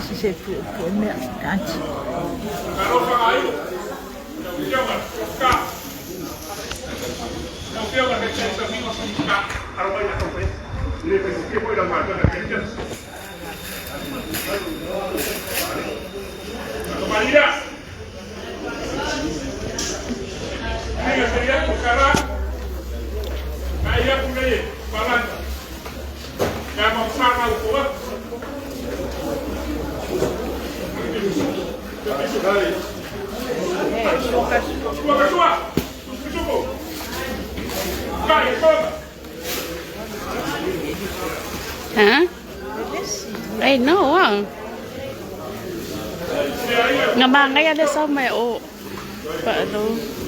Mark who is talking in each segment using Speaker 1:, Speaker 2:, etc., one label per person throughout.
Speaker 1: Se mea anti.
Speaker 2: Huh? I know, ah. Nga mga nga sa may o. Paano? Oh.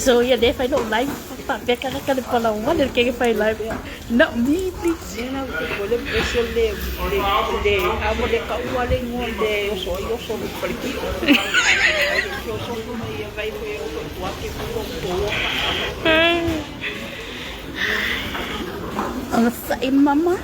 Speaker 2: So yeah, they find out life. Pa beka ka ka pala wala ke ke life. Not me, please.
Speaker 1: Nena o le eso le le le amo le ka ua le ngo le oso i oso le paliki o le oso no ia vai foi o to ake ko to
Speaker 2: Ang sa mama.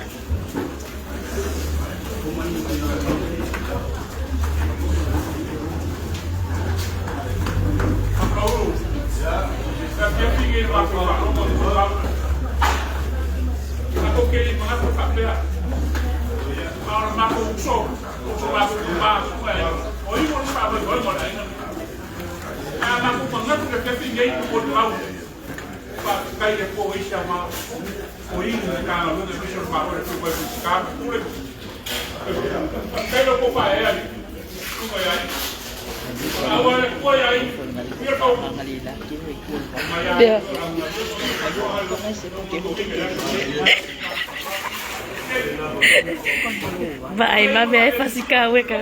Speaker 2: Yeah. Vaai vave ai fasikaue ka.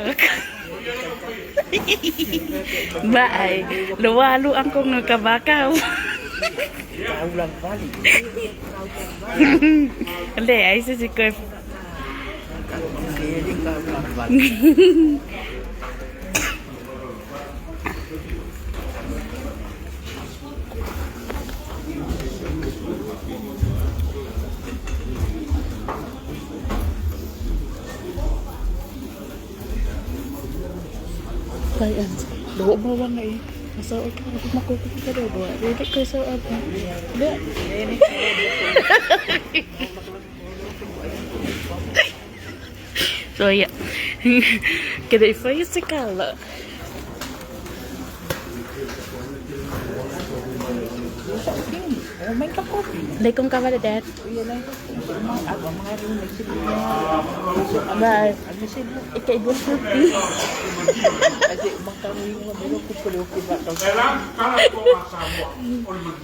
Speaker 2: Vaai lo alu angko nga ka vakau. Le ai se si koe. Kai an. Do mo wang ai. Masa o ka ko mako ko ka do do. Le ko sa apa. Le. So yeah. Kede ifai se kala. Le kong ka vale dad. Bye. Ika ibu happy.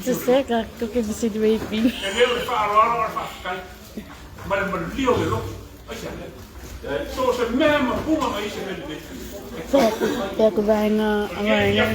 Speaker 2: Sosega ko ke bisi waiting. Pea ko vaenga, a vaenga.